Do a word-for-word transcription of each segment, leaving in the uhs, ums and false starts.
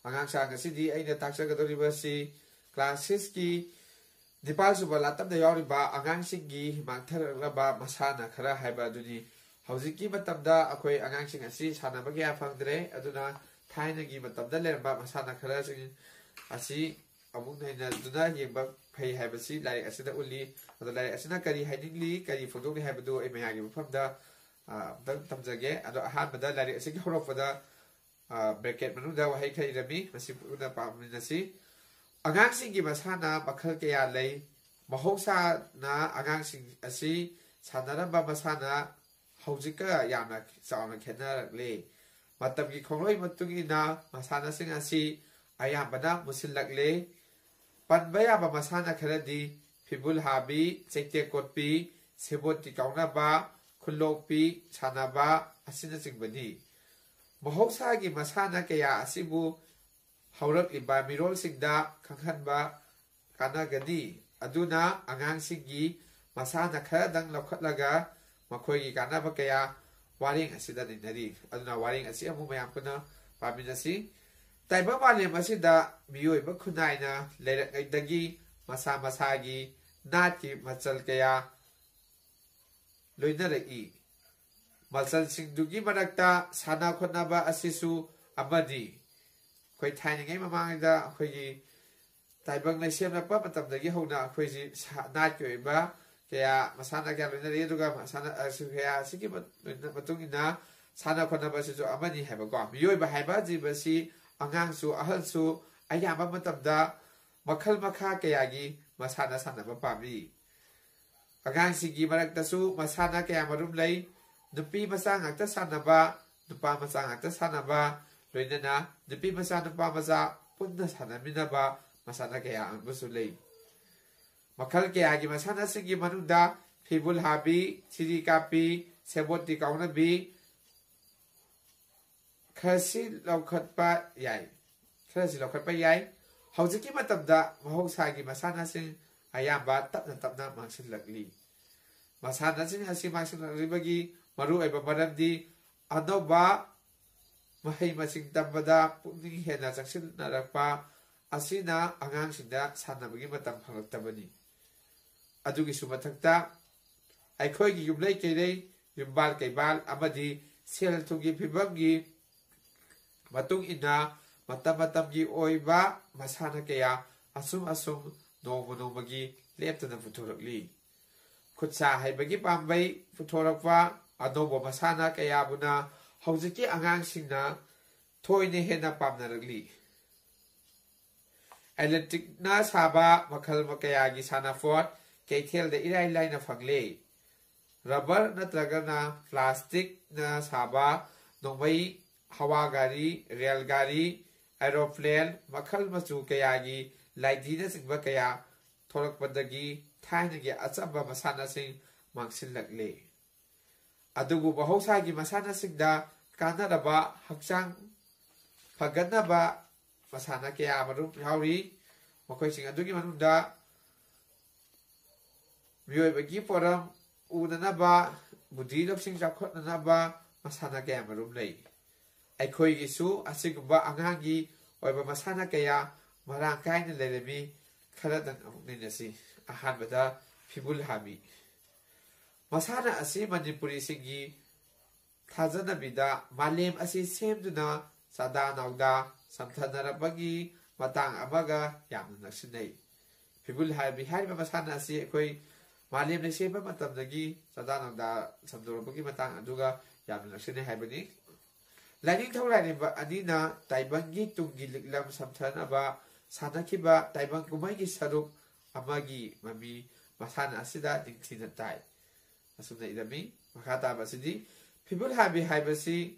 ꯑꯉꯥꯡꯁꯥ, ꯉꯁꯤꯗꯤ ꯑꯩꯅ ꯇꯥꯛꯆꯒꯗꯧꯔꯤꯕꯁꯤ ꯀ꯭ꯂꯥꯁ ꯁꯤꯛꯁꯀꯤ ꯅꯤꯄꯥꯜ ꯁꯨꯕ ꯂꯥꯇꯝꯗ ꯌꯥꯎꯔꯤꯕ ꯑꯉꯥꯡꯁꯤꯡꯒꯤ ꯃꯥꯡꯊꯔꯛꯂꯕ ꯃꯁꯥꯟꯅ ꯈꯔ ꯍꯥꯏꯕ ꯑꯗꯨꯅꯤ꯫ ꯍꯧꯖꯤꯛꯀꯤ ꯃꯇꯝꯗ ꯑꯩꯈꯣꯏ ꯑꯉꯥꯡꯁꯤꯡ ꯑꯁꯤ ꯁꯥꯟꯅꯕ ꯀꯌꯥ ꯐꯪꯗ꯭ꯔꯦ, ꯑꯗꯨꯅ ꯊꯥꯏꯅꯒꯤ ꯃꯇꯝꯗ ꯂꯩꯔꯝꯕ ꯃꯁꯥꯟꯅ ꯈꯔꯁꯤꯡ ꯑꯁꯤ ꯑꯃꯨꯛ ꯅꯩꯅꯗꯨꯅ ꯌꯦꯡꯕ ꯐꯩ ꯍꯥꯏꯕꯁꯤ ꯂꯥꯏꯔꯤꯛ ꯑꯁꯤꯗ ꯎꯠꯂꯤ꯫ ꯑꯗꯣ ꯂꯥꯏꯔꯤꯛ ꯑꯁꯤꯅ ꯀꯔꯤ ꯍꯥꯏꯅꯤꯡꯂꯤ, ꯀꯔꯤ ꯐꯣꯡꯗꯣꯛꯂꯤ ꯍꯥꯏꯕꯗꯨ ꯑꯩ ꯃꯌꯥꯝꯒꯤ ꯃꯐꯝꯗ, ꯑ, ꯑꯝꯇꯪ ꯇꯝꯖꯒꯦ꯫ ꯑꯗꯣ ꯑꯍꯥꯟꯕꯗ ꯂꯥꯏꯔꯤꯛ ꯑꯁꯤꯒꯤ ꯍꯧꯔꯛꯄꯗ, ꯑ, ꯕ꯭ꯔꯦꯀꯦꯠ ꯃꯅꯨꯡꯗ ꯋꯥꯍꯩ ꯈꯔ ꯏꯔꯝꯃꯤ, ꯃꯁꯤ ꯄꯨꯟꯅ ꯄꯥꯃꯤꯟꯅꯁꯤ꯫ ꯑꯉꯥꯡꯁꯤꯡꯒꯤ ꯃꯁꯥꯟꯅ ꯃꯈꯜ ꯀꯌꯥ ꯂꯩ꯫ ꯃꯍꯧꯁꯥꯅ ꯑꯉꯥꯡꯁꯤꯡ ꯑꯁꯤ ꯁꯥꯟꯅꯔꯝꯕ ꯃꯁꯥꯟꯅ ꯍꯧꯖꯤꯛꯀ ꯌꯥꯝꯅ ꯆꯥꯎꯅ ꯈꯦꯠꯅꯔꯛꯂꯦ꯫ ꯃꯇꯝꯒꯤ ꯈꯣꯡꯂꯣꯏ ꯃꯇꯨꯡ ꯏꯟꯅ ꯃꯁꯥꯟꯅꯁꯤꯡ ꯑꯁꯤ ꯑꯌꯥꯝꯕꯅ ꯃꯨꯠꯁꯤꯜꯂꯛꯂꯦ꯫ ꯄꯟꯕ ꯌꯥꯕ ꯃꯁꯥꯟꯅ ꯈꯔꯗꯤ ꯐꯤꯕꯨꯜ ꯍꯥꯕꯤ, ꯆꯩꯇꯦꯛ ꯀꯣꯠꯄꯤ, ꯁꯦꯕꯣꯠꯇꯤ ꯀꯥꯎꯅꯕ, ꯈꯨꯜꯂꯣꯛꯄꯤ ꯁꯥꯟꯅꯕ ꯑꯁꯤꯅꯆꯤꯡꯕꯅꯤ꯫ ꯃꯍꯧꯁꯥꯒꯤ ꯃꯁꯥꯟꯅ ꯀꯌꯥ ꯑꯁꯤꯕꯨ ꯍꯧꯔꯛꯂꯤꯕ ꯃꯤꯔꯣꯜꯁꯤꯡꯗ ꯈꯪꯍꯟꯕ ꯀꯥꯟꯅꯒꯅꯤ꯫ ꯑꯗꯨꯅ ꯑꯉꯥꯡꯁꯤꯡꯒꯤ ꯃꯁꯥꯟꯅ ꯈꯔꯗꯪ ꯂꯧꯈꯠꯂꯒ ꯃꯈꯣꯏꯒꯤ ꯀꯥꯟꯅꯕ ꯀꯌꯥ ꯋꯥꯔꯦꯡ ꯑꯁꯤꯗ ꯅꯩꯅꯔꯤ꯫ ꯑꯗꯨꯅ ꯋꯥꯔꯦꯡ ꯑꯁꯤ ꯑꯃꯨꯛ ꯃꯌꯥꯝ ꯄꯨꯟꯅ ꯄꯥꯃꯤꯟꯅꯁꯤ꯫ ꯇꯥꯏꯕꯪ ꯃꯥꯂꯦꯝ ꯑꯁꯤꯗ ꯃꯤꯑꯣꯏꯕ ꯈꯨꯟꯅꯥꯏꯅ ꯂꯩꯔꯛꯉꯩꯗꯒꯤ ꯃꯁꯥ ꯃꯁꯥꯒꯤ ꯅꯥꯠꯀꯤ ꯃꯆꯜ ꯀꯌꯥ ꯂꯣꯏꯅꯔꯛꯏ꯫ ꯃꯆꯜꯁꯤꯡꯗꯨꯒꯤ ꯃꯔꯛꯇ ꯁꯥꯟꯅ ꯈꯣꯠꯅꯕ ꯑꯁꯤꯁꯨ ꯑꯃꯅꯤ꯫ ꯑꯩꯈꯣꯏ ꯊꯥꯏꯅꯉꯩ ꯃꯃꯥꯡꯗ ꯑꯩꯈꯣꯏꯒꯤ ꯇꯥꯏꯕꯪ ꯂꯩꯁꯦꯝꯂꯛꯄ ꯃꯇꯝꯗꯒꯤ ꯍꯧꯅ ꯑꯩꯈꯣꯏꯁꯤ ꯁꯥ-, ꯅꯥꯠꯀꯤ ꯑꯣꯏꯕ ꯀꯌꯥ, ꯃꯁꯥꯟꯅ ꯀꯌꯥ ꯂꯣꯏꯅꯔꯛꯏ, ꯑꯗꯨꯒ ꯃꯁꯥꯟꯅ, ꯑ, ꯀꯌꯥ ꯑꯁꯤꯒꯤ ꯃ-, ꯃꯇꯨꯡ ꯏꯟꯅ ꯁꯥꯟꯅ ꯈꯣꯠꯅꯕ ꯑꯁꯤꯁꯨ ꯑꯃꯅꯤ ꯍꯥꯏꯕꯀꯣ꯫ ꯃꯤꯑꯣꯏꯕ ꯍꯥꯏꯕ ꯖꯤꯕꯁꯤ ꯑꯉꯥꯡꯁꯨ ꯑꯍꯜꯁꯨ ꯑꯌꯥꯝꯕ ꯃꯇꯝꯗ ꯃꯈꯜ ꯃꯈꯥ ꯀꯌꯥꯒꯤ ꯃꯁꯥꯟꯅ ꯁꯥꯟꯅꯕ ꯄꯥꯝꯃꯤ꯫ ꯑꯉꯥꯡꯁꯤꯡꯒꯤ ꯃꯔꯛꯇꯁꯨ ꯃꯁꯥꯟꯅ ꯀꯌꯥ ꯃꯔꯨꯝ ꯂꯩ꯫ ꯅꯨꯄꯤ ꯃꯆꯥ ꯉꯥꯛꯇ ꯁꯥꯟꯅꯕ, ꯅꯨꯄꯥ ꯃꯆꯥ ꯉꯥꯛꯇ ꯁꯥꯟꯅꯕ, ꯂꯣꯏꯅꯅ ꯅꯨꯄꯤ ꯃꯆꯥ ꯅꯨꯄꯥ ꯃꯆꯥ ꯄꯨꯟꯅ ꯁꯥꯟꯅꯃꯤꯟꯅꯕ ꯃꯁꯥꯟꯅ ꯀꯌꯥ ꯑꯃꯁꯨ ꯂꯩ꯫ ꯃꯈꯜ ꯀꯌꯥꯒꯤ ꯃꯁꯥꯟꯅꯁꯤꯡꯒꯤ ꯃꯅꯨꯡꯗ ꯐꯤꯕꯨꯜ ꯍꯥꯕꯤ, ꯊ꯭ꯔꯤ ꯗꯤ ꯀꯥꯞꯄꯤ, ꯁꯦꯕꯣꯠꯇꯤ ꯀꯥꯎꯅꯕꯤ, ꯈꯔꯁꯤ ꯂꯧꯈꯠꯄ ꯌꯥꯏ, ꯈꯔꯁꯤ ꯂꯧꯈꯠꯄ ꯌꯥꯏ꯫ ꯍꯧꯖꯤꯛꯀꯤ ꯃꯇꯝꯗ ꯃꯍꯧꯁꯥꯒꯤ ꯃꯁꯥꯟꯅꯁꯤꯡ ꯑꯌꯥꯝꯕ ꯇꯞꯅ ꯇꯞꯅ ꯃꯥꯡꯁꯤꯜꯂꯛꯂꯤ꯫ ꯃꯁꯥꯟꯅꯁꯤꯡ ꯑꯁꯤ ꯃꯥꯡꯁꯤꯜꯂꯛꯂꯤꯕꯒꯤ ꯃꯔꯨꯑꯣꯏꯕ ꯃꯔꯝꯗꯤ ꯑꯅꯧꯕ ꯃꯍꯩ ꯃꯁꯤꯡ ꯇꯝꯕꯗ ꯄꯨꯛꯅꯤꯡ ꯍꯦꯟꯅ ꯆꯪꯁꯤꯟꯅꯔꯛꯄ ꯑꯁꯤꯅ ꯑꯉꯥꯡꯁꯤꯡꯗ ꯁꯥꯟꯅꯕꯒꯤ ꯃꯇꯝ ꯐꯪꯂꯛꯇꯕꯅꯤ꯫ ꯑꯗꯨꯒꯤꯁꯨ ꯃꯊꯛꯇ, ꯑꯩꯈꯣꯏꯒꯤ ꯌꯨꯝꯂꯩ ꯀꯩꯔꯩ, ꯌꯨꯝꯕꯥꯜ ꯀꯩꯕꯥꯜ ꯑꯃꯗꯤ ꯁꯦꯜ ꯊꯨꯝꯒꯤ ꯐꯤꯕꯝꯒꯤ ꯃꯇꯨꯡ ꯏꯟꯅ ꯃꯇꯝ ꯃꯇꯝꯒꯤ ꯑꯣꯏꯕ ꯃꯁꯥꯟꯅ ꯀꯌꯥ ꯑꯁꯨꯝ ꯑꯁꯨꯝ ꯅꯣꯡꯃ ꯅꯣꯡꯃꯒꯤ ꯂꯦꯞꯇꯅ ꯄꯨꯊꯣꯔꯛꯂꯤ꯫ ꯈꯨꯠ ꯁꯥ ꯍꯩꯕꯒꯤ ꯄꯥꯝꯕꯩ ꯄꯨꯊꯣꯔꯛꯄ ꯑꯅꯧꯕ ꯃꯁꯥꯟꯅ ꯀꯌꯥꯕꯨꯅ ꯍꯧꯖꯤꯛꯀꯤ ꯑꯉꯥꯡꯁꯤꯡꯅ ꯊꯣꯏꯅ ꯍꯦꯟꯅ ꯄꯥꯝꯅꯔꯛꯂꯤ꯫ ꯏꯂꯦꯛꯇ꯭ꯔꯤꯛꯅ ꯁꯥꯕ ꯃꯈꯜ ꯀꯌꯥꯒꯤ ꯁꯥꯟꯅꯄꯣꯠ ꯀꯩꯊꯦꯜꯗ ꯏꯔꯥꯏ ꯂꯥꯏꯅ ꯐꯪꯂꯦ꯫ ꯔꯕꯔ ꯅꯠꯇ꯭ꯔꯒꯅ ꯄ꯭ꯂꯥꯁꯇꯤꯛꯅ ꯁꯥꯕ ꯅꯣꯡꯃꯩ, ꯍꯋꯥ ꯒꯥꯔꯤ, ꯔꯦꯜ ꯒꯥꯔꯤ, ꯑꯦꯔꯣꯄ꯭ꯂꯦꯟ, ꯃꯈꯜ ꯃꯆꯨ ꯀꯌꯥꯒꯤ ꯂꯥꯏꯙꯤꯅꯆꯤꯡꯕ ꯀꯌꯥ ꯊꯣꯛꯂꯛꯄꯗꯒꯤ ꯊꯥꯏꯅꯒꯤ ꯑꯆꯝꯕ ꯃꯁꯥꯟꯅꯁꯤꯡ ꯃꯥꯡꯁꯤꯜꯂꯛꯂꯦ꯫ ꯑꯗꯨꯕꯨ ꯃꯍꯧꯁꯥꯒꯤ ꯃꯁꯥꯟꯅꯁꯤꯡꯗ ꯀꯥꯟꯅꯔꯕ ꯍꯛꯆꯥꯡ ꯐꯒꯠꯅꯕ ꯃꯁꯥꯟꯅ ꯀꯌꯥ ꯑꯃꯔꯣꯝ ꯌꯥꯎꯔꯤ꯫ ꯃꯈꯣꯏꯁꯤꯡ ꯑꯗꯨꯒꯤ ꯃꯅꯨꯡꯗ ꯃꯤꯑꯣꯏꯕꯒꯤ ꯄꯣꯔꯝ ꯎꯅꯅꯕ, ꯕꯨꯙꯤ ꯂꯧꯁꯤꯡ ꯆꯥꯎꯈꯠꯅꯅꯕ ꯃꯁꯥꯟꯅ ꯀꯌꯥ ꯑꯃꯔꯣꯝ ꯂꯩ꯫ ꯑꯩꯈꯣꯏꯒꯤꯁꯨ ꯑꯁꯤꯒꯨꯝꯕ ꯑꯉꯥꯡꯒꯤ ꯑꯣꯏꯕ ꯃꯁꯥꯟꯅ ꯀꯌꯥ ꯃꯔꯥꯡ ꯀꯥꯏꯅ ꯂꯩꯔꯝꯃꯤ꯫ ꯈꯔꯗꯪ ꯑꯃꯨꯛ ꯅꯩꯅꯁꯤ꯫ ꯑꯍꯥꯟꯕꯗ, ꯐꯤꯕꯨꯜ ꯍꯥꯕꯤ꯫ ꯃꯁꯥꯟꯅ ꯑꯁꯤ ꯃꯅꯤꯄꯨꯔꯤꯁꯤꯡꯒꯤ ꯊꯥꯖꯅꯕꯤꯗ ꯃꯥꯂꯦꯝ ꯑꯁꯤ ꯁꯦꯝꯗꯨꯅ ꯆꯥꯗꯥ ꯅꯥꯎꯗꯥ ꯁꯝꯊꯅꯔꯛꯄꯒꯤ ꯃꯇꯥꯡ ꯑꯃꯒ ꯌꯥꯝꯅ ꯅꯛꯁꯤꯟꯅꯩ꯫ ꯐꯤꯕꯨꯜ ꯍꯥꯏꯕꯤ ꯍꯥꯏꯔꯤꯕ ꯃꯁꯥꯟꯅ ꯑꯁꯤ ꯑꯩꯈꯣꯏ ꯃꯥꯂꯦꯝꯅ ꯁꯦꯝꯕ ꯃꯇꯝꯗꯒꯤ ꯆꯥꯗꯥ ꯅꯥꯎꯗꯥ ꯁꯝꯗꯣꯔꯛꯄꯒꯤ ꯃꯇꯥꯡ ꯑꯗꯨꯒ ꯌꯥꯝꯅ ꯅꯛꯁꯤꯟꯅꯩ ꯍꯥꯏꯕꯅꯤ꯫ ꯂꯥꯏꯅꯤꯡꯊꯧ ꯂꯥꯏꯔꯦꯝꯕ ꯑꯅꯤꯅ ꯇꯥꯏꯕꯪꯒꯤ ꯇꯨꯡꯒꯤ ꯂꯤꯛꯂꯝ ꯁꯝꯊꯅꯕ ꯁꯥꯟꯅꯈꯤꯕ ꯇꯥꯏꯕꯪ ꯀꯨꯝꯍꯩꯒꯤ ꯁꯔꯨꯛ ꯑꯃꯒꯤ ꯃꯃꯤ ꯃꯁꯥꯟꯅ ꯑꯁꯤꯗ ꯅꯤꯡꯊꯤꯅ ꯇꯥꯏ꯫ ꯑꯁꯨꯝꯅ ꯏꯔꯝꯃꯤ꯫ ꯃꯈꯥ ꯇꯥꯕ ꯑꯁꯤꯗꯤ, ꯐꯤꯕꯨꯜ ꯍꯥꯕꯤ ꯍꯥꯏꯕꯁꯤ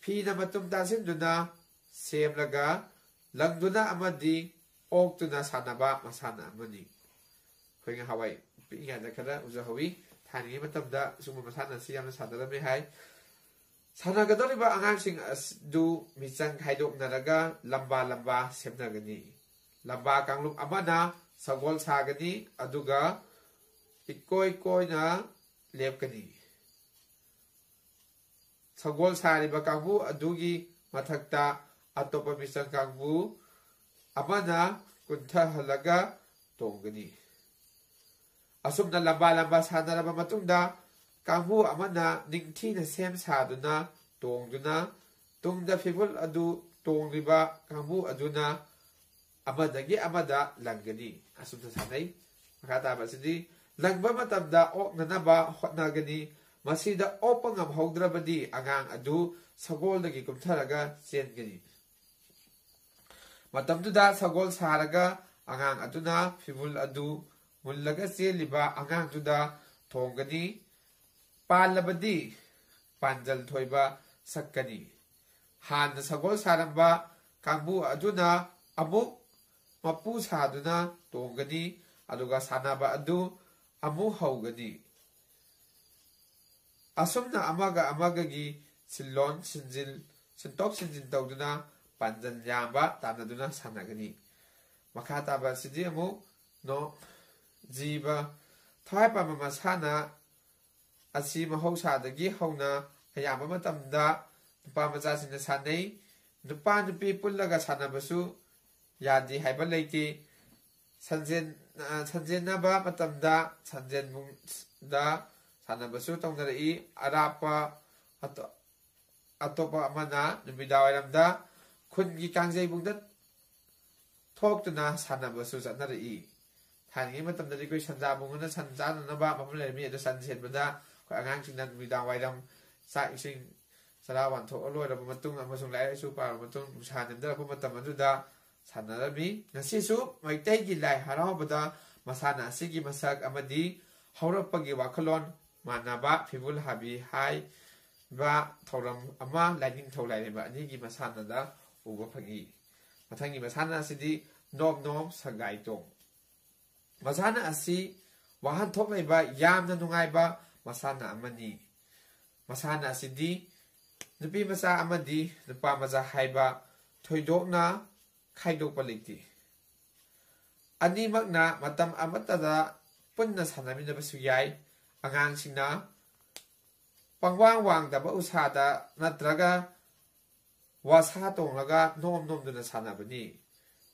ꯐꯤꯅ ꯃꯇꯨꯝ ꯇꯥꯁꯤꯟꯗꯨꯅ ꯁꯦꯝꯂꯒ ꯂꯪꯗꯨꯅ ꯑꯃꯗꯤ ꯑꯣꯛꯇꯨꯅ ꯁꯥꯟꯅꯕ ꯃꯁꯥꯟꯅ ꯑꯃꯅꯤ꯫ ꯑꯩꯈꯣꯏ ꯉꯍꯥꯟꯋꯥꯏ ꯄꯤꯛꯏꯉꯩꯗ ꯈꯔ ꯎꯖꯍꯧꯋꯤ꯫ ꯊꯥꯏꯅꯉꯩ ꯃꯇꯝꯗ ꯁꯤꯒꯨꯝꯕ ꯃꯁꯥꯟꯅ ꯑꯁꯤ ꯌꯥꯝꯅ ꯁꯥꯟꯅꯔꯝꯃꯤ ꯍꯥꯏ꯫ ꯁꯥꯟꯅꯒꯗꯧꯔꯤꯕ ꯑꯉꯥꯡꯁꯤꯡ ꯑꯗꯨ ꯃꯤꯆꯪ ꯈꯥꯏꯗꯣꯛꯅꯔꯒ ꯂꯝꯕꯥ ꯂꯝꯕꯥ ꯁꯦꯝꯅꯒꯅꯤ꯫ ꯂꯝꯕꯥ ꯀꯥꯡꯂꯨꯞ ꯑꯃꯅ ꯁꯒꯣꯜ ꯁꯥꯒꯅꯤ, ꯑꯗꯨꯒ ꯏꯀꯣꯏ ꯀꯣꯏꯅ ꯂꯦꯞꯀꯅꯤ꯫ ꯁꯒꯣꯜ ꯁꯥꯔꯤꯕ ꯀꯥꯡꯕꯨ ꯑꯗꯨꯒꯤ ꯃꯊꯛꯇ ꯑꯇꯣꯞꯄ ꯃꯤꯆꯪ ꯀꯥꯡꯕꯨ ꯑꯃꯅ ꯀꯨꯟꯊꯍꯜꯂꯒ ꯇꯣꯡꯒꯅꯤ꯫ ꯑꯁꯨꯝꯅ ꯂꯝꯕꯥ ꯂꯝꯕꯥ ꯁꯥꯟꯅꯔꯕ ꯃꯇꯨꯡꯗ, ꯀꯥꯡꯕꯨ ꯑꯃꯅ ꯅꯤꯡꯊꯤꯅ ꯁꯦꯝ ꯁꯥꯗꯨꯅ ꯇꯣꯡꯗꯨꯅ, ꯇꯨꯡꯗ ꯐꯤꯕꯨꯜ ꯑꯗꯨ ꯇꯣꯡꯂꯤꯕ ꯀꯥꯡꯕꯨ ꯑꯗꯨꯅ ꯑꯃꯗꯒꯤ ꯑꯃꯗ ꯂꯪꯒꯅꯤ꯫ ꯑꯁꯨꯝꯅ ꯁꯥꯟꯅꯩ꯫ ꯃꯈꯥ ꯇꯥꯕ ꯑꯁꯤꯗꯤ ꯂꯪꯕ ꯃꯇꯝꯗ ꯑꯣꯛꯅꯅꯕ ꯍꯣꯠꯅꯒꯅꯤ꯫ ꯃꯁꯤꯗ ꯑꯣꯛꯄ ꯉꯝꯍꯧꯗ꯭ꯔꯕꯗꯤ ꯑꯉꯥꯡ ꯑꯗꯨ ꯁꯒꯣꯜꯗꯒꯤ ꯀꯨꯝꯊꯔꯒ ꯆꯦꯟꯒꯅꯤ꯫ ꯃꯇꯝꯗꯨꯗ ꯁꯒꯣꯜ ꯁꯥꯔꯒ ꯑꯉꯥꯡ ꯑꯗꯨꯅ ꯐꯤꯕꯨꯜ ꯑꯗꯨ ꯃꯨꯜꯂꯒ ꯆꯦꯜꯂꯤꯕ ꯑꯉꯥꯡꯗꯨꯗ ꯊꯣꯡꯒꯅꯤ꯫ ꯄꯥꯜꯂꯕꯗꯤ ꯄꯥꯟꯖꯜ ꯊꯣꯏꯕ ꯁꯛꯀꯅꯤ꯫ ꯍꯥꯟꯅ ꯁꯒꯣꯜ ꯁꯥꯔꯝꯕ ꯀꯥꯡꯕꯨ ꯑꯗꯨꯅ ꯑꯃꯨꯛ ꯃꯄꯨ ꯁꯥꯗꯨꯅ ꯇꯣꯡꯒꯅꯤ, ꯑꯗꯨꯒ ꯁꯥꯟꯅꯕ ꯑꯗꯨ ꯑꯃꯨꯛ ꯍꯧꯒꯅꯤ꯫ ꯑꯁꯨꯝꯅ ꯑꯃꯒ ꯑꯃꯒꯒꯤ ꯁꯤꯜꯂꯣꯟ ꯁꯤꯟꯖꯤꯜ, ꯁꯤꯟꯇꯣꯛ ꯁꯤꯟꯖꯤꯟ ꯇꯧꯗꯨꯅ ꯄꯥꯟꯖꯜ ꯌꯥꯝꯕ ꯇꯥꯟꯅꯗꯨꯅ ꯁꯥꯟꯅꯒꯅꯤ꯫ ꯃꯈꯥ ꯇꯥꯕ ꯑꯁꯤꯗꯤ ꯑꯃꯨꯛ ꯅꯣ ꯖꯤꯕ ꯊꯋꯥꯏ ꯄꯥꯟꯕ ꯃꯁꯥꯟꯅ ꯑꯁꯤ ꯃꯍꯧꯁꯥꯗꯒꯤ ꯍꯧꯅ ꯑꯌꯥꯝꯕ ꯃꯇꯝꯗ ꯅꯨꯄꯥ ꯃꯆꯥꯁꯤꯡꯅ ꯁꯥꯟꯅꯩ꯫ ꯅꯨꯄꯥ ꯅꯨꯄꯤ ꯄꯨꯜꯂꯒ ꯁꯥꯟꯅꯕꯁꯨ ꯌꯥꯗꯦ ꯍꯥꯏꯕ ꯂꯩꯇꯦ꯫ ꯁꯟꯖꯦꯟ-, ꯑ, ꯁꯟꯖꯦꯟꯅꯕ ꯃꯇꯝꯗ ꯁꯟꯖꯦꯟꯕꯨꯡꯗ ꯁꯥꯟꯅꯕꯁꯨ ꯇꯧꯅꯔꯛꯏ꯫ ꯑꯔꯥꯞꯄ ꯑꯇꯣ-, ꯑꯇꯣꯞꯄ ꯑꯃꯅ ꯅꯨꯃꯤꯗꯥꯡꯋꯥꯏꯔꯝꯗ ꯈꯨꯟꯒꯤ ꯀꯥꯡꯖꯩꯕꯨꯡꯗ ꯊꯣꯛꯇꯨꯅ ꯁꯥꯟꯅꯕꯁꯨ ꯆꯠꯅꯔꯛꯏ꯫ ꯊꯥꯏꯅꯉꯩ ꯃꯇꯝꯗꯗꯤ ꯑꯩꯈꯣꯏ ꯁꯟꯖꯥꯕꯨꯡ ꯑꯅ ꯁꯟ ꯆꯥꯅꯅꯕ ꯃꯐꯝ ꯂꯩꯔꯝꯃꯤ꯫ ꯑꯗꯣ ꯁꯟ ꯁꯦꯟꯕꯗ ꯑꯩꯈꯣꯏ ꯑꯉꯥꯡꯁꯤꯡꯅ ꯅꯨꯃꯤꯗꯥꯡ ꯋꯥꯏꯔꯝ ꯆꯥꯛ ꯏꯁꯤꯡ ꯆꯔꯥ ꯋꯥꯟꯊꯣꯛꯑ ꯂꯣꯏꯔꯕ ꯃꯇꯨꯡ ꯑꯃꯁꯨꯡ ꯂꯥꯏꯔꯤꯛ ꯂꯥꯏꯁꯨ ꯄꯥꯔꯕ ꯃꯇꯨꯡ ꯅꯨꯡꯁꯥ ꯅꯦꯝꯊꯔꯛꯄ ꯃꯇꯝ ꯑꯗꯨꯗ ꯁꯥꯟꯅꯔꯝꯃꯤ꯫ ꯉꯁꯤꯁꯨ ꯃꯩꯇꯩꯒꯤ ꯂꯥꯏ ꯍꯔꯥꯎꯕꯗ ꯃꯁꯥꯟꯅ ꯑꯁꯤꯒꯤ ꯃꯁꯛ ꯑꯃꯗꯤ ꯍꯧꯔꯛꯄꯒꯤ ꯋꯥꯈꯜꯂꯣꯟ ꯃꯥꯟꯅꯕ ꯐꯤꯕꯨꯜ ꯍꯥꯕꯤ ꯍꯥꯏꯕ ꯊꯧꯔꯝ ꯑꯃ ꯂꯥꯏꯅꯤꯡꯊꯧ ꯂꯥꯏꯔꯦꯝꯕ ꯑꯅꯤꯒꯤ ꯃꯁꯥꯟꯅꯗ ꯎꯕ ꯐꯪꯏ꯫ ꯃꯊꯪꯒꯤ ꯃꯁꯥꯟꯅ ꯑꯁꯤꯗꯤ ꯅꯣꯝ ꯅꯣꯝ ꯁꯒꯥꯏ ꯇꯣꯡ꯫ ꯃꯁꯥꯟꯅ ꯑꯁꯤ ꯋꯥꯍꯟꯊꯣꯛ ꯂꯩꯕ ꯌꯥꯝꯅ ꯅꯨꯡꯉꯥꯏꯕ ꯃꯁꯥꯟꯅ ꯑꯃꯅꯤ꯫ ꯃꯁꯥꯟꯅ ꯑꯁꯤꯗꯤ ꯅꯨꯄꯤ ꯃꯆꯥ ꯑꯃꯗꯤ ꯅꯨꯄꯥ ꯃꯆꯥ ꯍꯥꯏꯕ ꯊꯣꯏꯗꯣꯛꯅ ꯈꯥꯏꯗꯣꯛꯄ ꯂꯩꯇꯦ꯫ ꯑꯅꯤꯃꯛꯅ ꯃꯇꯝ ꯑꯃꯠꯇꯗ ꯄꯨꯟꯅ ꯁꯥꯟꯅꯃꯤꯟꯅꯕꯁꯨ ꯌꯥꯏ꯫ ꯑꯉꯥꯡꯁꯤꯡꯅ ꯄꯪꯋꯥꯡ ꯋꯥꯡꯗꯕ ꯎꯁꯥꯗ ꯅꯠꯇ꯭ꯔꯒ ꯋꯥꯁꯥ ꯇꯣꯡꯂꯒ ꯅꯣꯝ ꯅꯣꯝꯗꯨꯅ ꯁꯥꯟꯅꯕꯅꯤ꯫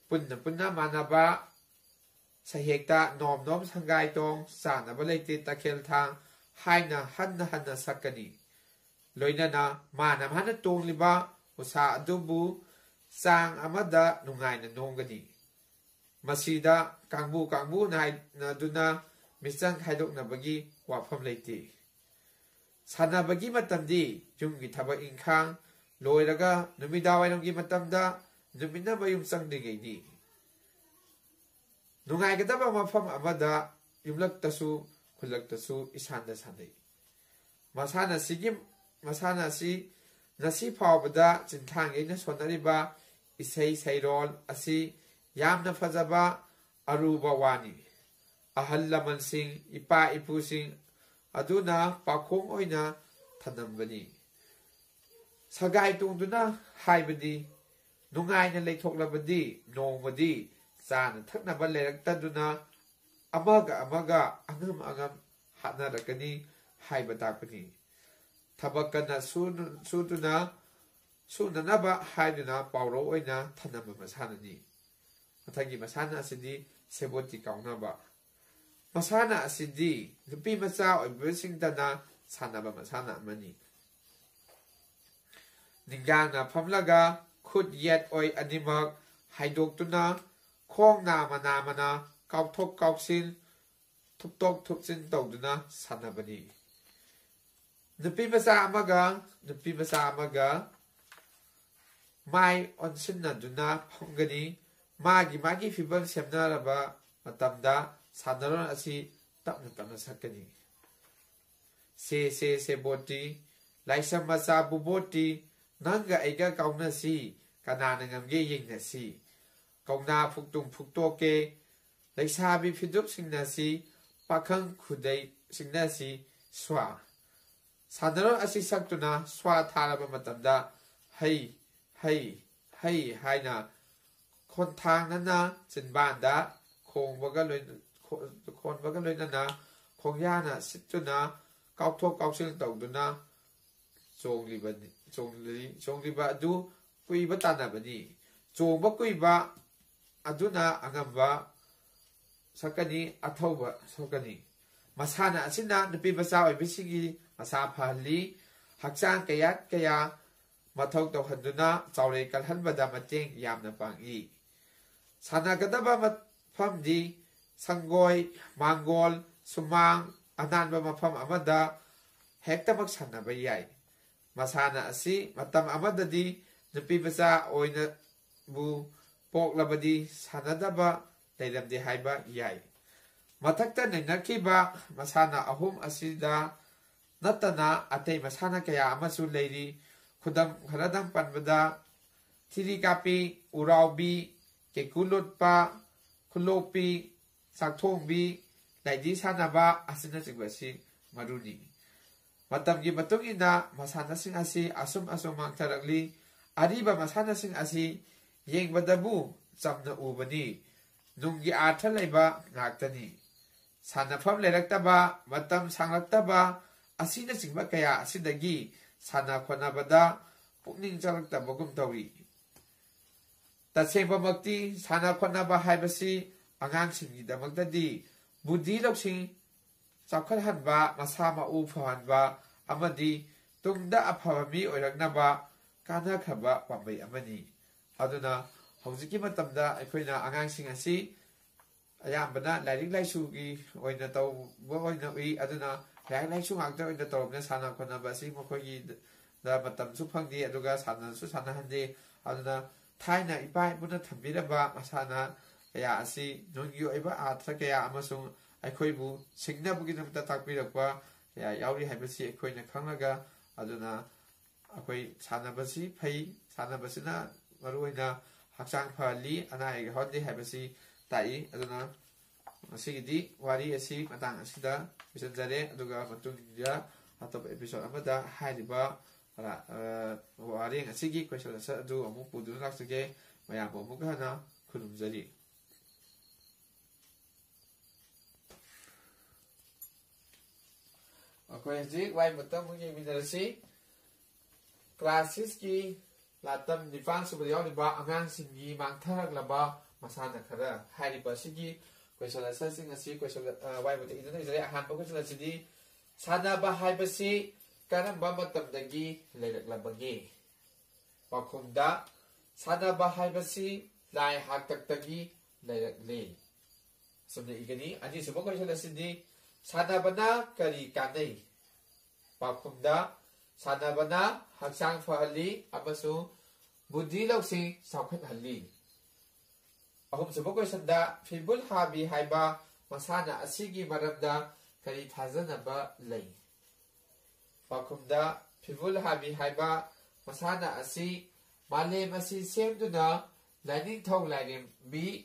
ꯄꯨꯟꯅ ꯄꯨꯟꯅ ꯃꯥꯟꯅꯕ ꯁꯍꯦꯛꯇ ꯅꯣꯝ ꯅꯣꯝ ꯁꯪꯒꯥꯏ ꯇꯣꯡ, ꯆꯥꯅꯕ ꯂꯩꯇꯦ ꯇꯈꯦꯜ ꯊꯥꯡ ꯍꯥꯏꯅ ꯍꯟꯅ ꯍꯟꯅ ꯁꯛꯀꯅꯤ꯫ ꯂꯣꯏꯅꯅ ꯃꯥꯅ ꯃꯥꯅ ꯇꯣꯡꯂꯤꯕ ꯎꯁꯥ ꯑꯗꯨꯕꯨ ꯆꯥꯡ ꯑꯃꯗ ꯅꯨꯡꯉꯥꯏꯅ ꯅꯣꯝꯒꯅꯤ꯫ ꯃꯁꯤꯗ ꯀꯥꯡꯕꯨ ꯀꯥꯡꯕꯨ ꯅꯥꯏꯅꯗꯨꯅ ꯃꯤꯆꯪ ꯈꯥꯏꯗꯣꯛꯅꯕꯒꯤ ꯋꯥꯐꯝ ꯂꯩꯇꯦ꯫ ꯁꯥꯟꯅꯕꯒꯤ ꯃꯇꯝꯗꯤ ꯌꯨꯝꯒꯤ ꯊꯕꯛ ꯏꯪꯈꯥꯡ ꯂꯣꯏꯔꯒ ꯅꯨꯃꯤꯗꯥꯡꯋꯥꯏꯔꯝꯒꯤ ꯃꯇꯝꯗ ꯅꯨꯃꯤꯠꯅ ꯃꯌꯨꯝ ꯆꯪꯗ꯭ꯔꯤꯉꯩꯅꯤ꯫ ꯅꯨꯡꯉꯥꯏꯒꯗꯕ ꯃꯐꯝ ꯑꯃꯗ ꯌꯨꯝꯂꯛꯇꯁꯨ ꯈꯨꯜꯂꯛꯇꯁꯨ ꯏꯁꯥꯟꯗ ꯁꯥꯟꯅꯩ꯫ ꯃꯁꯥꯟꯅꯁꯤꯒꯤ ꯃꯁꯥꯟꯅ ꯑꯁꯤ ꯉꯁꯤ ꯐꯥꯎꯕꯗ ꯆꯤꯟꯊꯥꯡ ꯌꯩꯅ ꯁꯣꯟꯅꯔꯤꯕ ꯏꯁꯩ ꯁꯩꯔꯣꯜ ꯑꯁꯤ ꯌꯥꯝꯅ ꯐꯖꯕ ꯑꯔꯨꯕ ꯋꯥꯅꯤ꯫ ꯑꯍꯜ ꯂꯃꯟꯁꯤꯡ, ꯏꯄꯥ ꯏꯄꯨꯁꯤꯡ ꯑꯗꯨꯅ ꯄꯥꯈꯣꯡ ꯑꯣꯏꯅ ꯊꯝꯂꯝꯕꯅꯤ꯫ ꯁꯒꯥꯏ ꯇꯣꯡꯗꯨꯅ ꯍꯥꯏꯕꯗꯤ ꯅꯨꯡꯉꯥꯏꯅ ꯂꯩꯊꯣꯛꯂꯕꯗꯤ ꯅꯣꯡꯃꯗꯤ ꯆꯥꯅ ꯊꯛꯅꯕ ꯂꯩꯔꯛꯇꯗꯨꯅ ꯑꯃꯒ ꯑꯃꯒ ꯑꯉꯝ ꯑꯉꯝ ꯍꯥꯠꯅꯔꯛꯀꯅꯤ ꯍꯥꯏꯕ ꯇꯥꯛꯄꯅꯤ꯫ ꯊꯕꯛ ꯀꯟꯅ ꯁꯨ-, ꯁꯨꯗꯨꯅ ꯁꯨꯅꯅꯕ ꯍꯥꯏꯗꯨꯅ ꯄꯥꯎꯔꯧ ꯑꯣꯏꯅ ꯊꯝꯂꯝꯕ ꯃꯁꯥꯟꯅꯅꯤ꯫ ꯃꯊꯪꯒꯤ ꯃꯁꯥꯟꯅ ꯑꯁꯤꯗꯤ ꯁꯦꯕꯣꯠꯇꯤ ꯀꯥꯎꯅꯕ꯫ ꯃꯁꯥꯟꯅ ꯑꯁꯤꯗꯤ ꯅꯨꯄꯤ ꯃꯆꯥ ꯑꯣꯏꯕꯁꯤꯡꯇꯅ ꯁꯥꯟꯅꯕ ꯃꯁꯥꯟꯅ ꯑꯃꯅꯤ꯫ ꯅꯤꯡꯒꯥꯡꯅ ꯐꯝꯂꯒ ꯈꯨꯠ ꯌꯦꯠ ꯑꯣꯏ ꯑꯅꯤꯃꯛ ꯍꯥꯏꯗꯣꯛꯇꯨꯅ ꯈꯣꯡ ꯅꯥꯝꯃ ꯅꯥꯝꯃꯅ ꯀꯥꯎꯊꯣꯛ ꯀꯥꯎꯁꯤꯟ, ꯊꯨꯞꯇꯣꯛ ꯊꯨꯞꯆꯤꯟ ꯇꯧꯗꯨꯅ ꯁꯥꯟꯅꯕꯅꯤ꯫ ꯅꯨꯄꯤ ꯃꯆꯥ ꯑꯃꯒ ꯅꯨꯄꯤ ꯃꯆꯥ ꯑꯃꯒ ꯃꯥꯏ ꯑꯣꯟꯁꯤꯟꯅꯗꯨꯅ ꯐꯝꯒꯅꯤ꯫ ꯃꯥꯒꯤ ꯃꯥꯒꯤ ꯐꯤꯕꯝ ꯁꯦꯝꯅꯔꯕ ꯃꯇꯝꯗ ꯁꯥꯟꯅꯔꯣꯟ ꯑꯁꯤ ꯇꯞꯅ ꯇꯞꯅ ꯁꯛꯀꯅꯤ꯫ ꯁꯦ ꯁꯦ ꯁꯦꯕꯣꯠꯇꯤ, ꯂꯥꯏꯁ꯭ꯔꯝ ꯃꯆꯥ ꯕꯨꯕꯣꯠꯇꯤ, ꯅꯪꯒ ꯑꯩꯒ ꯀꯥꯎꯅꯁꯤ, ꯀꯅꯥꯅ ꯉꯝꯒꯦ ꯌꯦꯡꯅꯁꯤ꯫ ꯀꯧꯅꯥ ꯐꯨꯛꯇꯨꯝ ꯐꯨꯛꯇꯣꯛꯀꯦ, ꯂꯩꯁꯥꯕꯤ ꯐꯤꯗꯨꯞ ꯁꯤꯡꯅꯁꯤ, ꯄꯥꯈꯪ ꯈꯨꯗꯩ ꯁꯤꯡꯅꯁꯤ, ꯁ꯭ꯋꯥ꯫ ꯁꯥꯟꯅꯔꯣꯟ ꯑꯁꯤ ꯁꯛꯇꯨꯅ ꯁ꯭ꯋꯥ ꯊꯥꯔꯕ ꯃꯇꯝꯗ ꯍꯩ, ꯍꯩ, ꯍꯩ ꯍꯥꯏꯅ ꯈꯣꯟꯊꯥꯡꯅꯅ ꯆꯤꯟꯕꯥꯟꯗ ꯈꯣꯡꯕꯒ ꯂꯣꯏꯅ-, ꯈꯣ-, ꯈꯣꯟꯕꯒ ꯂꯣꯏꯅꯅ ꯈꯣꯡꯌꯥꯅ ꯁꯤꯠꯇꯨꯅ ꯀꯥꯎꯊꯣꯛ ꯀꯥꯎꯁꯤꯟ ꯇꯧꯗꯨꯅ ꯆꯣꯡꯂꯤꯕꯅꯤ, ꯆꯣꯡꯂꯤ-, ꯆꯣꯡꯂꯤꯕ ꯑꯗꯨ ꯀꯨꯏꯕ ꯇꯥꯟꯅꯕꯅꯤ꯫ ꯆꯣꯡꯕ ꯀꯨꯏꯕ ꯑꯗꯨꯅ ꯑꯉꯝꯕ ꯁꯛꯀꯅꯤ, ꯑꯊꯧꯕ ꯁꯛꯀꯅꯤ꯫ ꯃꯁꯥꯟꯅ ꯑꯁꯤꯅ ꯅꯨꯄꯤ ꯃꯆꯥ ꯑꯣꯏꯕꯤꯁꯤꯡꯒꯤ ꯃꯁꯥ ꯐꯍꯜꯂꯤ, ꯍꯛꯆꯥꯡ ꯀꯌꯥꯠ ꯀꯌꯥ ꯃꯊꯧ ꯇꯧꯍꯟꯗꯨꯅ ꯆꯥꯎꯔꯦ ꯀꯜꯍꯟꯕꯗ ꯃꯇꯦꯡ ꯌꯥꯝꯅ ꯄꯥꯡꯏ꯫ ꯁꯥꯟꯅꯒꯗꯕ ꯃꯐꯝꯗꯤ ꯁꯪꯒꯣꯏ, ꯃꯥꯡꯒꯣꯜ, ꯁꯨꯃꯥꯡ, ꯑꯅꯥꯟꯕ ꯃꯐꯝ ꯑꯃꯗ ꯍꯦꯛꯇꯃꯛ ꯁꯥꯟꯅꯕ ꯌꯥꯏ꯫ ꯃꯁꯥꯟꯅ ꯑꯁꯤ ꯃꯇꯝ ꯑꯃꯗꯗꯤ ꯅꯨꯄꯤ ꯃꯆꯥ ꯑꯣꯏꯅꯕꯨ ꯄꯣꯛꯂꯕꯗꯤ ꯁꯥꯟꯅꯗꯕ ꯂꯩꯔꯝꯗꯦ ꯍꯥꯏꯕ ꯌꯥꯏ꯫ ꯃꯊꯛꯇ ꯅꯩꯅꯈꯤꯕ ꯃꯁꯥꯟꯅ ꯑꯍꯨꯝ ꯑꯁꯤꯗ ꯅꯠꯇꯅ ꯑꯇꯩ ꯃꯁꯥꯟꯅ ꯀꯌꯥ ꯑꯃꯁꯨ ꯂꯩꯔꯤ꯫ ꯈꯨꯗꯝ ꯈꯔꯗꯪ ꯄꯟꯕꯗ, ꯊꯤꯔꯤ ꯀꯥꯞꯄꯤ, ꯎꯔꯥꯎꯕꯤ, ꯀꯦꯀꯨ ꯂꯣꯠꯄ, ꯈꯨꯂꯣꯛꯄꯤ, ꯆꯥꯛꯊꯣꯡꯕꯤ, ꯂꯥꯏꯙꯤ ꯁꯥꯟꯅꯕ ꯑꯁꯤꯅꯆꯤꯡꯕ ꯑꯁꯤ ꯃꯔꯨꯅꯤ꯫ ꯃꯇꯝꯒꯤ ꯃꯇꯨꯡ ꯏꯟꯅ ꯃꯁꯥꯟꯅꯁꯤꯡ ꯑꯁꯤ ꯑꯁꯨꯝ ꯑꯁꯨꯝ ꯃꯥꯡꯊꯔꯛꯂꯤ꯫ ꯑꯔꯤꯕ ꯃꯁꯥꯟꯅꯁꯤꯡ ꯑꯁꯤ ꯌꯦꯡꯕꯗꯕꯨ ꯆꯝꯅ ꯎꯕꯅꯤ, ꯅꯨꯡꯒꯤ ꯑꯥꯔꯊ ꯂꯩꯕ ꯉꯥꯛꯇꯅꯤ꯫ ꯁꯥꯟꯅꯐꯝ ꯂꯩꯔꯛꯇꯕ, ꯃꯇꯝ ꯁꯥꯡꯂꯛꯇꯕ ꯑꯁꯤꯅꯆꯤꯡꯕ ꯀꯌꯥ ꯑꯁꯤꯗꯒꯤ ꯁꯥꯟꯅ ꯈꯣꯠꯅꯕꯗ ꯄꯨꯛꯅꯤꯡ ꯆꯪꯂꯛꯇꯕꯒꯨꯝ ꯇꯧꯏ꯫ ꯇꯁꯦꯡꯕꯃꯛꯇꯤ ꯁꯥꯟꯅ ꯈꯣꯠꯅꯕ ꯍꯥꯏꯕꯁꯤ ꯑꯉꯥꯡꯁꯤꯡꯒꯤꯗꯃꯛꯇꯗꯤ ꯕꯨꯙꯤ ꯂꯧꯁꯤꯡ ꯆꯥꯎꯈꯠꯍꯟꯕ, ꯃꯁꯥ ꯃꯎ ꯐꯍꯟꯕ ꯑꯃꯗꯤ ꯇꯨꯡꯗ ꯑꯐꯕ ꯃꯤ ꯑꯣꯏꯔꯛꯅꯕ ꯀꯥꯟꯅꯈ꯭ꯔꯕ ꯄꯥꯝꯕꯩ ꯑꯃꯅꯤ꯫ ꯑꯗꯨꯅ ꯍꯧꯖꯤꯛꯀꯤ ꯃꯇꯝꯗ ꯑꯩꯈꯣꯏꯅ ꯑꯉꯥꯡꯁꯤꯡ ꯑꯁꯤ ꯑꯌꯥꯝꯕꯅ ꯂꯥꯏꯔꯤꯛ ꯂꯥꯏꯁꯨꯒꯤ ꯑꯣꯏꯅ ꯇꯧꯕ ꯑꯣꯏꯅ ꯎꯏ꯫ ꯑꯗꯨꯅ ꯂꯥꯏꯔꯤꯛ ꯂꯥꯏꯁꯨ ꯉꯥꯛꯇ ꯑꯣꯏꯅ ꯇꯧꯔꯕꯅꯤꯅ ꯁꯥꯟꯅ ꯈꯣꯠꯅꯕ ꯑꯁꯤ ꯃꯈꯣꯏꯒꯤꯗ ꯃꯇꯝꯁꯨ ꯐꯪꯗꯦ, ꯑꯗꯨꯒ ꯁꯥꯟꯅꯁꯨ ꯁꯥꯟꯅꯍꯟꯗꯦ꯫ ꯑꯗꯨꯅ ꯊꯥꯏꯅ ꯏꯄꯥ ꯏꯄꯨꯅ ꯊꯝꯕꯤꯔꯝꯕ ꯃꯁꯥꯟꯅ ꯀꯌꯥ ꯑꯁꯤ ꯅꯨꯡꯒꯤ ꯑꯣꯏꯕ ꯑꯥꯔꯊ ꯀꯌꯥ ꯑꯃꯁꯨꯡ ꯑꯩꯈꯣꯏꯕꯨ ꯁꯤꯡꯅꯕꯒꯤꯗꯃꯛꯇ ꯇꯥꯛꯄꯤꯔꯛꯄ ꯀꯌꯥ ꯌꯥꯎꯔꯤ ꯍꯥꯏꯕꯁꯤ ꯑꯩꯈꯣꯏꯅ ꯈꯪꯂꯒ, ꯑꯗꯨꯅ ꯑꯩꯈꯣꯏ ꯁꯥꯟꯅꯕꯁꯤ ꯐꯩ, ꯁꯥꯟꯅꯕꯁꯤꯅ ꯃꯔꯨꯑꯣꯏꯅ ꯍꯛꯆꯥꯡ ꯐꯍꯜꯂꯤ, ꯑꯅꯥ ꯑꯌꯦꯛ ꯌꯥꯎꯍꯟꯗꯦ ꯍꯥꯏꯕꯁꯤ ꯇꯥꯛꯏ꯫ ꯑꯗꯨꯅ ꯉꯁꯤꯒꯤꯗꯤ ꯋꯥꯔꯤ ꯑꯁꯤ ꯃꯇꯥꯡ ꯑꯁꯤꯗ ꯂꯣꯏꯁꯤꯟꯖꯔꯦ, ꯑꯗꯨꯒ ꯃꯇꯨꯡꯗ ꯑꯇꯣꯞꯄ episode ꯑꯃꯗ ꯍꯥꯏꯔꯤꯕ, ꯑ, ꯋꯥꯔꯦꯡ ꯑꯁꯤꯒꯤ question answer ꯑꯗꯨ ꯑꯃꯨꯛ ꯄꯨꯗꯨꯅ ꯂꯥꯛꯆꯒꯦ꯫ ꯃꯌꯥꯝꯕꯨ ꯑꯃꯨꯛꯀ ꯍꯟꯅ ꯈꯨꯔꯨꯝꯖꯔꯤ꯫ ꯑꯩꯈꯣꯏ ꯍꯧꯖꯤꯛ ꯋꯥꯍꯩ ꯃꯇꯝ ꯑꯃꯨꯛ ꯌꯦꯡꯃꯤꯟꯅꯔꯁꯤ꯫ ꯀ꯭ꯂꯥꯁ ꯁꯤꯛꯁꯀꯤ ꯂꯥꯇꯝ ꯅꯤꯄꯥꯟ ꯁꯨꯕꯗ ꯌꯥꯎꯔꯤꯕ ꯑꯉꯥꯡꯁꯤꯡꯒꯤ ꯃꯥꯡꯊꯔꯛꯂꯕ ꯃꯁꯥꯟꯅ ꯈꯔ ꯍꯥꯏꯔꯤꯕ ꯑꯁꯤꯒꯤ ꯀꯣꯏꯁꯟ ꯑꯟꯁꯔꯁꯤꯡ ꯑꯁꯤ ꯀꯣꯏꯁꯟ, ꯑ, ꯋꯥꯏꯕꯨꯗ ꯏꯗꯨꯅ ꯂꯩꯖꯔꯦ꯫ ꯑꯍꯥꯟꯕ ꯀꯣꯏꯁꯟ ꯑꯁꯤꯗꯤ, ꯁꯥꯟꯅꯕ ꯍꯥꯏꯕꯁꯤ ꯀꯔꯝꯕ ꯃꯇꯝꯗꯒꯤ ꯂꯩꯔꯛꯂꯕꯒꯦ? ꯄꯥꯎꯈꯨꯝꯗ, ꯁꯥꯟꯅꯕ ꯍꯥꯏꯕꯁꯤ ꯂꯥꯏ ꯍꯥꯛꯇꯛꯇꯒꯤ ꯂꯩꯔꯛꯂꯤ꯫ ꯑꯁꯨꯝꯅ ꯏꯒꯅꯤ꯫ ꯑꯅꯤꯁꯨꯕ ꯀꯣꯏꯁꯟ ꯑꯁꯤꯗꯤ, ꯁꯥꯟꯅꯕꯅ ꯀꯔꯤ ꯀꯥꯟꯅꯩ? ꯄꯥꯎꯈꯨꯝꯗ, ꯁꯥꯟꯅꯕꯅ ꯍꯛꯆꯥꯡ ꯐꯍꯜꯂꯤ ꯑꯃꯁꯨꯡ ꯕꯨꯙꯤ ꯂꯧꯁꯤꯡ ꯆꯥꯎꯈꯠꯍꯜꯂꯤ꯫ ꯑꯍꯨꯝꯁꯨꯕ ꯀꯣꯏꯁꯟꯗ, ꯐꯤꯕꯨꯜ ꯍꯥꯕꯤ ꯍꯥꯏꯕ ꯃꯁꯥꯟꯅ ꯑꯁꯤꯒꯤ ꯃꯔꯝꯗ ꯀꯔꯤ ꯊꯥꯖꯅꯕ ꯂꯩ? ꯄꯥꯎꯈꯨꯝꯗ, ꯐꯤꯕꯨꯜ ꯍꯥꯕꯤ ꯍꯥꯏꯕ ꯃꯁꯥꯟꯅ ꯑꯁꯤ ꯃꯥꯂꯦꯝ ꯑꯁꯤ ꯁꯦꯝꯗꯨꯅ ꯂꯥꯏꯅꯤꯡꯊꯧ ꯂꯥꯏꯔꯦꯝꯕꯤ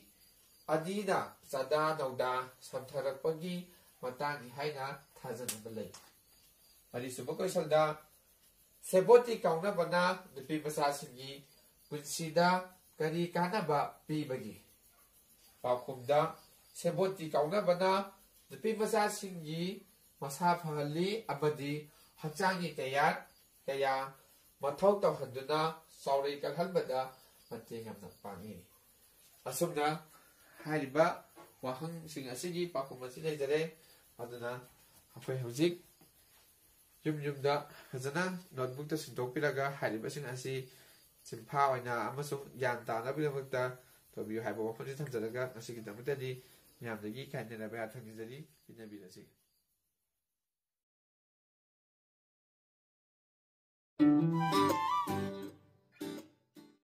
ꯑꯅꯤꯅ ꯆꯥꯗꯥ ꯅꯧꯗꯥ ꯁꯝꯊꯔꯛꯄꯒꯤ ꯃꯇꯥꯡꯅꯤ ꯍꯥꯏꯅ ꯊꯥꯖꯅꯕ ꯂꯩ꯫ ꯃꯔꯤꯁꯨꯕ ꯀꯣꯏꯁꯟꯗ, ꯁꯦꯕꯣꯠꯇꯤ ꯀꯥꯎꯅꯕꯅ ꯅꯨꯄꯤ ꯃꯆꯥꯁꯤꯡꯒꯤ ꯄꯨꯟꯁꯤꯗ ꯀꯔꯤ ꯀꯥꯟꯅꯕ ꯄꯤꯕꯒꯦ? ꯄꯥꯎꯈꯨꯝꯗ, ꯁꯦꯕꯣꯠꯇꯤ ꯀꯥꯎꯅꯕꯅ ꯅꯨꯄꯤ ꯃꯆꯥꯁꯤꯡꯒꯤ ꯃꯁꯥ ꯐꯍꯜꯂꯤ ꯑꯃꯗꯤ ꯍꯛꯆꯥꯡꯒꯤ ꯀꯌꯥꯠ ꯀꯌꯥ ꯃꯊꯧ ꯇꯧꯍꯟꯗꯨꯅ ꯆꯥꯎꯔꯩ ꯀꯜꯍꯟꯕꯗ ꯃꯇꯦꯡ ꯌꯥꯝꯅ ꯄꯥꯡꯏ꯫ ꯑꯁꯨꯝꯅ ꯍꯥꯏꯔꯤꯕ ꯋꯥꯍꯪꯁꯤꯡ ꯑꯁꯤꯒꯤ ꯄꯥꯎꯈꯨꯝ ꯑꯁꯤ ꯂꯩꯖꯔꯦ꯫ ꯑꯗꯨꯅ ꯑꯩꯈꯣꯏ ꯍꯧꯖꯤꯛ ꯌꯨꯝ ꯌꯨꯝꯗ ꯐꯖꯅ ꯅꯣꯠꯕꯨꯛꯇ ꯁꯤꯟꯗꯣꯛꯄꯤꯔꯒ ꯍꯥꯏꯔꯤꯕꯁꯤꯡ ꯑꯁꯤ ꯆꯤꯟꯐꯥ ꯑꯣꯏꯅ ꯑꯃꯁꯨꯡ ꯒ꯭ꯌꯥꯟ ꯇꯥꯅꯕꯒꯤꯗꯃꯛꯇ ꯇꯧꯕꯤꯌꯨ ꯍꯥꯏꯕ ꯋꯥꯐꯝꯁꯤ ꯊꯝꯖꯔꯒ ꯉꯁꯤꯒꯤꯗꯃꯛꯇꯗꯤ ꯃꯌꯥꯝꯗꯒꯤ ꯀꯥꯏꯅꯅꯕ ꯌꯥꯊꯪ ꯅꯤꯖꯔꯤ꯫ ꯄꯤꯅꯕꯤꯔꯁꯤ꯫